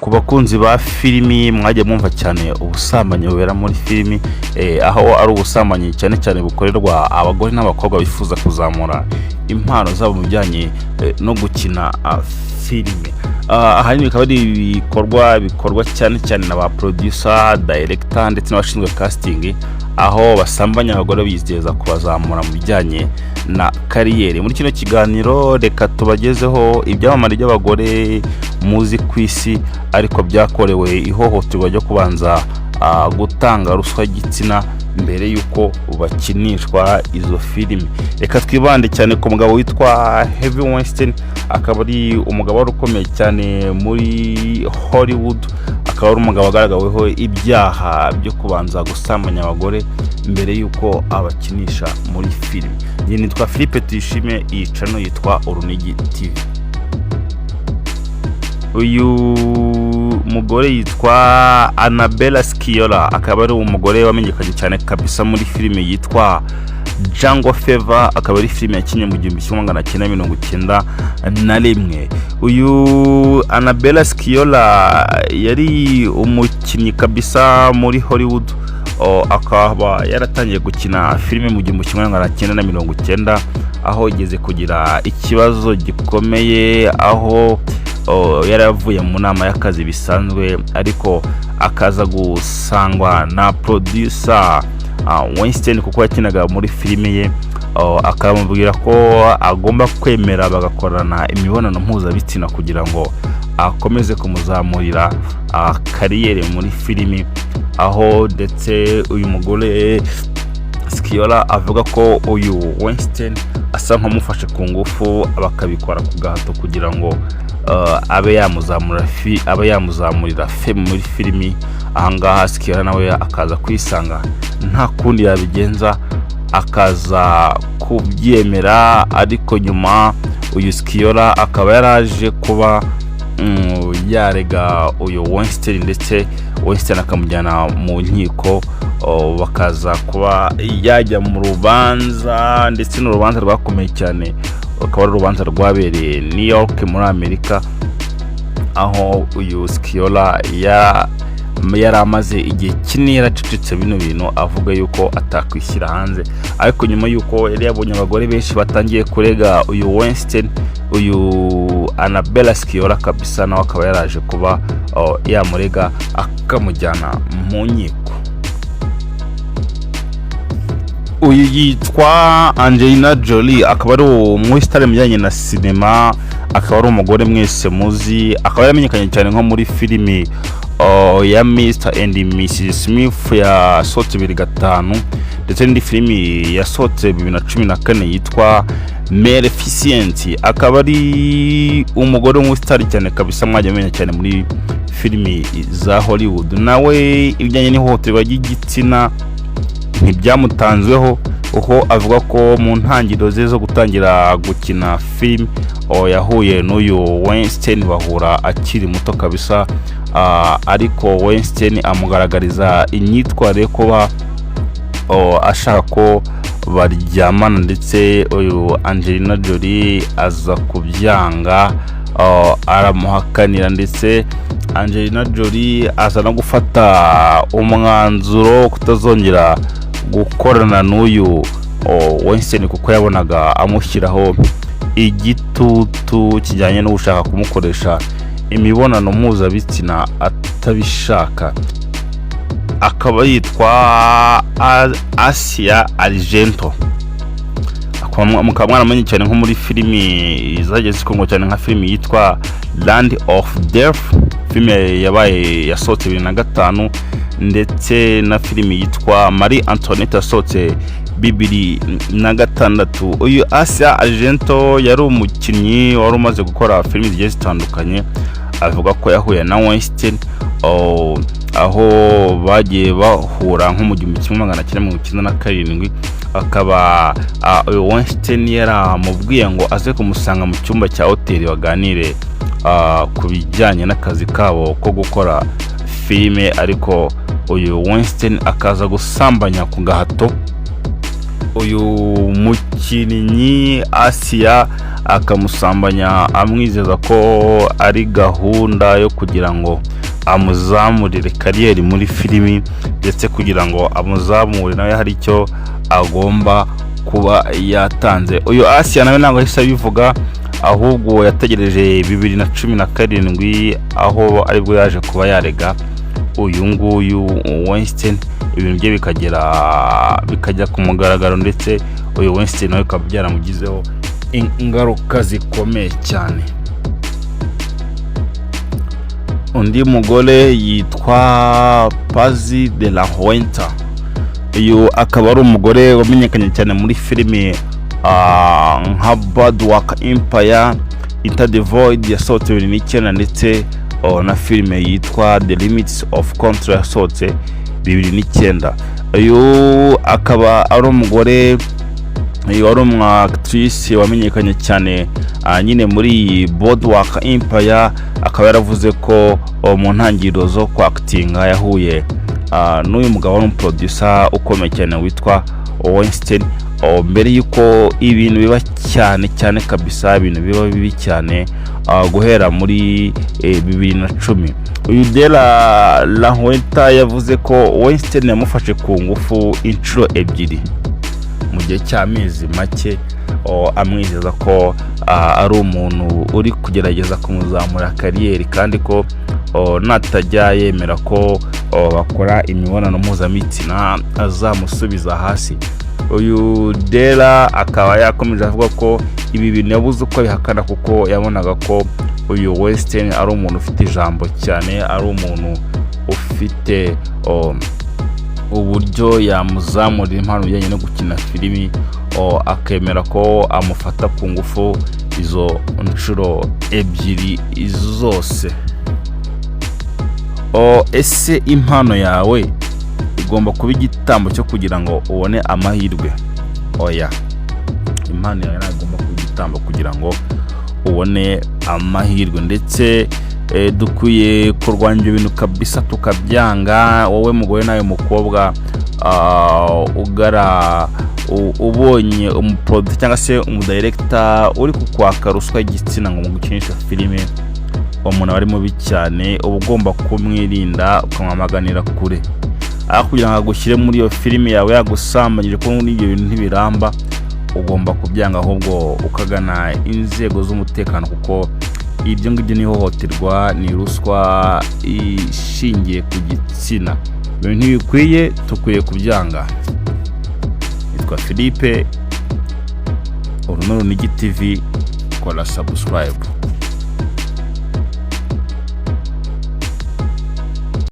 Ku bakunzi ba filimi, mwajya mwumva cyane ubusambanyi bubera muri filimi, aho ari ubusambanyi cyane cyane bukorerwa abagore n'abakobwa bifuza kuzamura impano zabo mu bijyanye no gukina filime. Ahanini bikaba ari ibikorwa bikorwa cyane cyane na ba producer, director ndetse n'abashinzwe casting, aho basambanya abagore bizeza kubazamura mu bijyanye na carrière. Muri kino kiganiro reka tubagezeho ibyamamare by'abagore muzi ku isi ariko byakorewe ihohoterwa ryo kubanza gutanga ruswa y'igitsina mbere y'uko bakinishwa izo filime. Reka twibande cyane ku mugabo witwa Harvey Weinstein, akaba ari umugabo wari ukomeye cyane muri Hollywood, akaba ari umugabo wagaragaweho ibyaha byo kubanza gusambanya abagore mbere y'uko abakinisha muri filime. Njye nitwa Philippe Tuyishime, iyi channel yitwa Urunigi TV. Uyu mugore yitwa Annabella Sciorra, akaba ari umugore wamenyekanye cyane kabisa muri filime yitwa Jungle Fever, akaba ari filime yakinnye mu 1991. Uyu Annabella Sciorra yari umukinnyi kabisa muri Hollywood, akaba yaratangiye gukina filime mu 1990, aho igeze kugira ikibazo gikomeye, aho yari avuye mu nama y'akazi bisanzwe, ariko akaza gusangwa na producer Weinstein, kuko yakinaga muri filime ye, akamubwira ko agomba kwemera bagakorana imibonano mpuzabitsina kugira ngo akomeze kumuzamurira carrière muri filimi, aho ndetse uyu mugore Sciorra avuga ko uyu Weinstein asa nk'umufashe ku ngufu, bakabikora ku gahato kugira ngo abe yamuzamurira fame muri filimi. Ahangaha Sciorra nawe akaza kwisanga nta kundi yabigenza, akaza kubyemera. Ariko nyuma uyu Sciorra akaba yaraje kuba yarega uyu Weinstein, ndetse Weinstein akamujyana mu nkiko, bakaza kuba yajya mu rubanza, ndetse n'urubanza rwakomeye cyane, rukaba ari urubanza rwabereye New York muri Amerika, aho uyu Sciorra yari amaze igihe kinini yaracecetse bino bintu, avuga yuko atakwishyira hanze. Ariko nyuma y'uko yari yabonye abagore benshi batangiye kurega uyu Weinstein, uyu Annabella Sciorra kabisa nawe akaba yaraje kuba yamurega, akamujyana mu nkiko. Uyu yitwa Angelina Jolie, akaba ari umusitari mu bijyanye na sinema, akaba ari umugore mwese muzi, akaba yaramenyekanye cyane nko muri filimi ya Mr and Mrs Smith yasohotse 2005, ndetse n'indi filimi yasohotse 2014 yitwa Maleficent. Akaba ari umugore w'umusitari cyane kabisa, mwajya mumenya cyane muri filimi za Hollywood. Nawe ibijyanye n'ihohoterwa ry'igitsina ntibyamutanzweho, kuko avuga ko mu ntangiriro ze zo gutangira gukina filime yahuye n'uyu Weinstein, bahura akiri muto kabisa, ariko Weinstein amugaragariza imyitwarire yo kuba ashaka ko baryamana, ndetse uyu Angelina Jolie aza kubyanga, aramuhakanira, ndetse Angelina Jolie aza no gufata umwanzuro wo kutazongera gukorana n'uyu Weinstein, kuko yabonaga amushyiraho igitutu kijyanye no gushaka kumukoresha imibonano mpuzabitsina atabishaka. Akaba yitwa Asia Argento, mukaba mwaramenye cyane nko muri filimi zagiye zikundwa cyane, nka filimi yitwa Land of Death, filime yabaye yasohotse 2005, ndetse na filimi yitwa Marie Antoinette yasohotse 2006. Uyu Asia Argento yari umukinnyi wari umaze gukora filimi zigiye zitandukanye. Avuga ko yahuye na Weinstein, aho bagiye bahura nko mu 1997, akaba uyu Weinstein yaramubwiye ngo aze kumusanga mu cyumba cya hoteli baganire ku bijyanye n'akazi kabo ko gukora filime, ariko uyu Weinstein akaza gusambanya ku gahato. Uyu mukinnyi Asiya akamusambanya amwizeza ko ari gahunda yo kugira ngo amuzamurire career muri filimi, ndetse kugira ngo amuzamure nawe hari icyo agomba kuba yatanze. Uyu Asiya nawe ntabwo yahise abivuga, ahubwo yategereje 2017, aho aribwo yaje kuba yarega uyu nguyu Weinstein, ibintu bye bikagera bikajya ku mugaragaro, ndetse uyu Weinstein nawe bikaba byaramugizeho ingaruka zikomeye cyane. Undi mugore yitwa Paz de la Huerta. Uyu akaba ari umugore wamenyekanye cyane muri filimi nka Boardwalk Empire, Enter the Void yasohotse 2009, ndetse na filime yitwa The Limits of Control yasohotse 2009. Uyu akaba ari umugore, uyu wari umu actrice wamenyekanye cyane nyine muri iyi Boardwalk Empire, akaba yaravuze ko mu ntangiriro zo kwactinga yahuye n'uyu mugabo wari umuproducer ukomeye cyane witwa Weinstein, mbere y'uko ibintu biba cyane cyane kabisa, ibintu biba bibi cyane guhera muri 2010. Uyu de la Huerta yavuze ko Weinstein yamufashe ku ngufu inshuro ebyiri mu gihe cy'amezi make, amwizeza ko ari umuntu uri kugerageza kumuzamura career, kandi ko natajya yemera ko bakora imibonano mpuzabitsina azamusubiza hasi. Uyu Dera akaba yakomeje avuga ko ibi bintu yabuze uko abihakana, kuko yabonaga ko uyu Weinstein ari umuntu ufite ijambo cyane, ari umuntu ufite uburyo yamuzamurira impano bijyanye no gukina filimi, akemera ko amufata ku ngufu izo nshuro ebyiri zose. Ese impano yawe igomba kuba igitambo cyo kugira ngo ubone amahirwe? Oya, impano yawe ntabwo igomba kuba igitambo kugira ngo ubone amahirwe. Ndetse dukwiye kurwanya ibyo bintu kabisa, tukabyanga. Wowe mugore nawe mukobwa, ugara ubonye umuproducer cyangwa se umudirector uri kukwaka ruswa y'igitsina ngo mugukinishe filime, uwo muntu aba ari mubi cyane, uba ugomba kumwirinda, ukamwamaganira kure, aho kugira ngo agushyire muri iyo filime yawe yagusambanyije, kuko muri ibyo bintu ntibiramba. Ugomba kubyanga, ahubwo ukagana inzego z'umutekano, kuko ibyo ngibyo ni ihohoterwa, ni ruswa ishingiye ku gitsina. Ibintu ntibikwiye, dukwiye kubyanga. Nitwa Philippe, uru ni Urunigi TV. Kora subscribe.